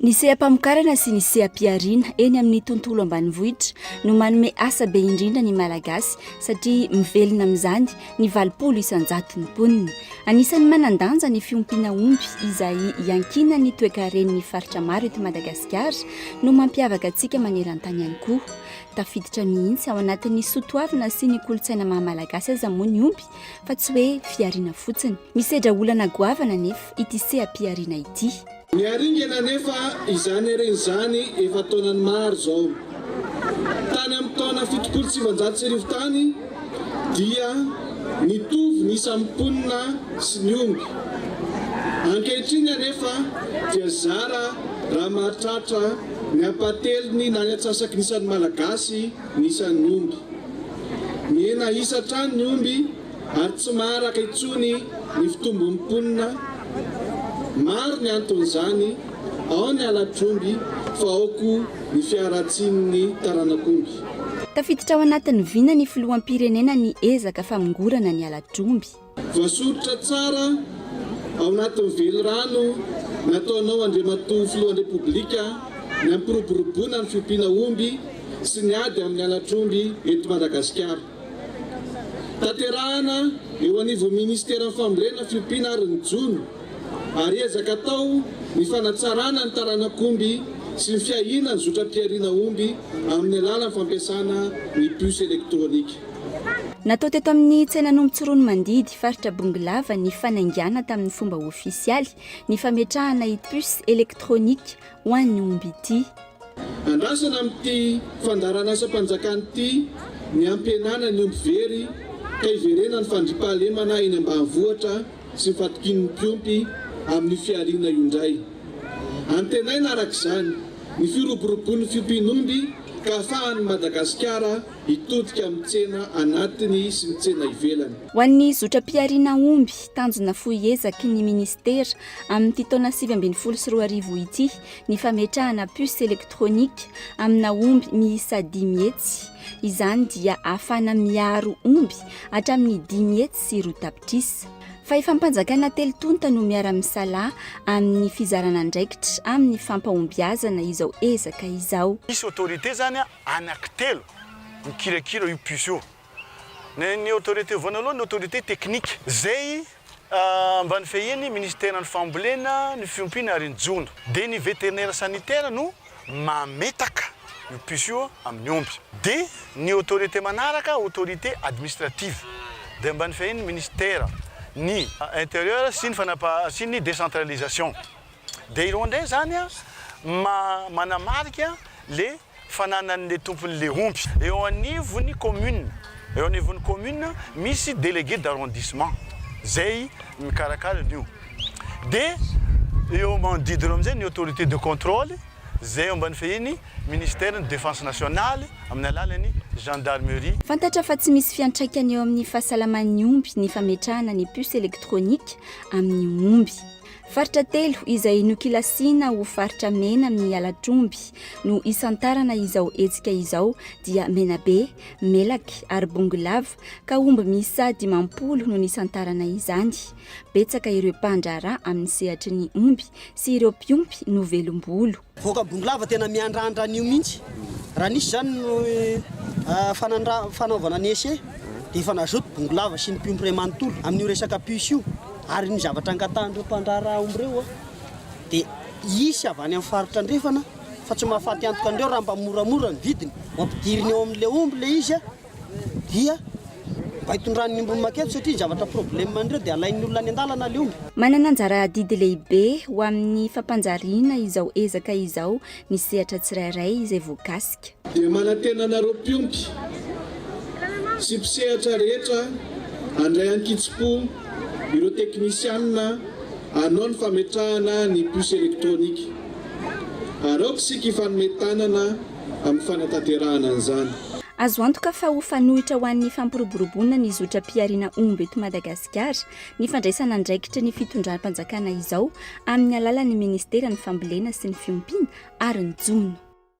Ny seha-pamokarana sy ny seha-pihariana eny amin'ny tontolo ambanivohitra no manome asa be indrindra ny Malagasy satria mivelona amin'izany ny 80 isan-jaton'ny mponina. Anisan'ny manan-danja ny fiompiana omby izay iankinan'ny toekaren'ny faritra maro eto Madagasikara no mampiavaka antsika maneran-tany ihany koa. Tafiditra mihitsy ao anatin'ny soatoavina sy ny kolontsaina maha Malagasy aza moa ny omby fa tsy hoe fihariana fotsiny. Misedra olana goavana anefa ity seha-pihariana ity. Miharingana anefa izany harena izany efa taonany maro izao. Tany amin'ny taona 1970 tany dia nitovy ny isan'ny mponina sy ny omby. Ankehitriny anefa dia zara raha mahatratra ny ampahatelony na ny antsasaky ny isan'ny Malagasy ny isan'ny omby. Mihena isa hatrany ny omby. ary tsy maharaka intsony ny fitombon'ny mponina, maro ny anton'izany, ao ny halatr'omby fa ao koa ny fiharatsian'ny taranak'omby. Tafiditra ao anatin'ny vinan'ny filoham-pirenena ny ezaka famongorana ny halatr'omby. Voasoritra tsara ao anatin'ny velirano nataonao Andriamatoa Filohan'ny Repoblika ny hampiroboroboana ny fiompiana omby sy ny ady amin'ny halatr'omby eto Madagasikara. Tanterahana eo anivon'ny Ministeran'ny Fambolena, Fiompiana ary ny Jono ary ezaka atao ny fanatsarana ny taranak'omby sy ny fiahiana ny zotram-pihariana omby amin'ny alalan'ny fampiasana ny puce électronique. Natao teto amin'ny tsenan'omby Tsiroanomandidy, faritra Bongolava, ny fanaingàna tamin'ny fomba ofisialy ny fametrahana ity puce électronique ho an'ny omby ity. Andrasana amin'ity fandaharanasam-panjakana ity ny hampihenana ny omby very ka hiverenan'ny fandriampahalemana eny ambanivohitra sy ny fatokian'ny mpiompy amin'io fihariana io indray. Antenaina araka izany ny firoborobon'ny fiompian'omby ka hahafahan'i Madagasikara hitodika amin'ny tsena anatiny sy ny tsena ivelany. Ho an'ny zotram-pihariana omby, tanjona fohy ezaky ny minisitera amin'ity taona 2019 ity ny fametrahana puce électronique amina omby miisa 500. Izany dia ahafahana miaro omby hatramin'ny 205 tapitrisa. Fahefam-panjakana telo tonta no miara-misalahy amin'ny fizarana andraikitra amin'ny fampahombiazana izao ezaka izao. Misy autorité zany anaky telo mikirakira io puce io. Ny autorité voanalohany ny autorité technique zay ambany fehiny ministeran'ny fambolena, ny fiompiana ary ny jono. Dia ny vétérinaire sanitaire no mametaka io puce io amin'ny omby. Dia ny autorité manaraka autorité administrative dia ambany fehiny ministera ny intérieur sy ny fanapa sy ny décentralisation. Dia ireo indray zany manamarika le fananan'le tompon'le omby. Eo anivon'ny commune, eo anivon'ny commune misy délégué d'arrondissement zay mikarakara an'io. De eo manodidina eo amizay ny autorité de contrôle zay eo ambany fehiny ministère ny défense nationale amin'ny alalan'ny gendarmerie. Fantatra fa tsy misy fiantraikany eo amin'ny fahasalaman'ny omby ny fametrahana ny puce électronique amin'ny omby. Faritra telo izay nokilasiana ho faritra mena amin'ny halatr'omby no isantarana izao hetsika izao dia Menabe, Melaky ary Bongolava ka omby miisa 50 no nisantarana izany. Betsaka ireo mpandraharaha amin'ny sehatry ny omby sy ireo mpiompy no velom-bolo. Vahoaka Bongolava tena miandrandra an'io mihitsy. Raha nisy izany ny fanaovana ny essai dia efa nazoto Bongolava sy ny mpiompy iray manontolo amin'io resaka puce io. Ary ny zavatra angatahan'ireo mpandraharaha omby ireo dia hisy avy any amin'ny faritra andrefana fa tsy mahafaty antoka an'ireo raha mba moramora ny vidiny. Ho ampidiriny eo amin'ilay omby ilay izy. Dia mba hitondrany ny ombiny maketo satria ny zavatra problème an'ireo dia alain'ny olona any an-dalana le omby. Manana anjara adidy lehibe ho amin'ny fampanjariana izao ezaka izao ny sehatra tsirairay izay voakasika. Dia manantena anareo mpiompy sy mpisehatra rehetra handray an-kitsim-po ireo teknisianina hanao ny fametrahana ny puce électronique. Ary aoka isika hifanome tanana amin'ny fanatanterahana an'izany. Azo antoka fa ho fanohitra ho an'ny fampiroboroboana ny zotram-pihariana omby eto Madagasikara ny fandraisana andraikitry ny fitondram-panjakana izao amin'ny alalan'ny ministeran'ny fambolena sy ny fiompiana ary ny jono.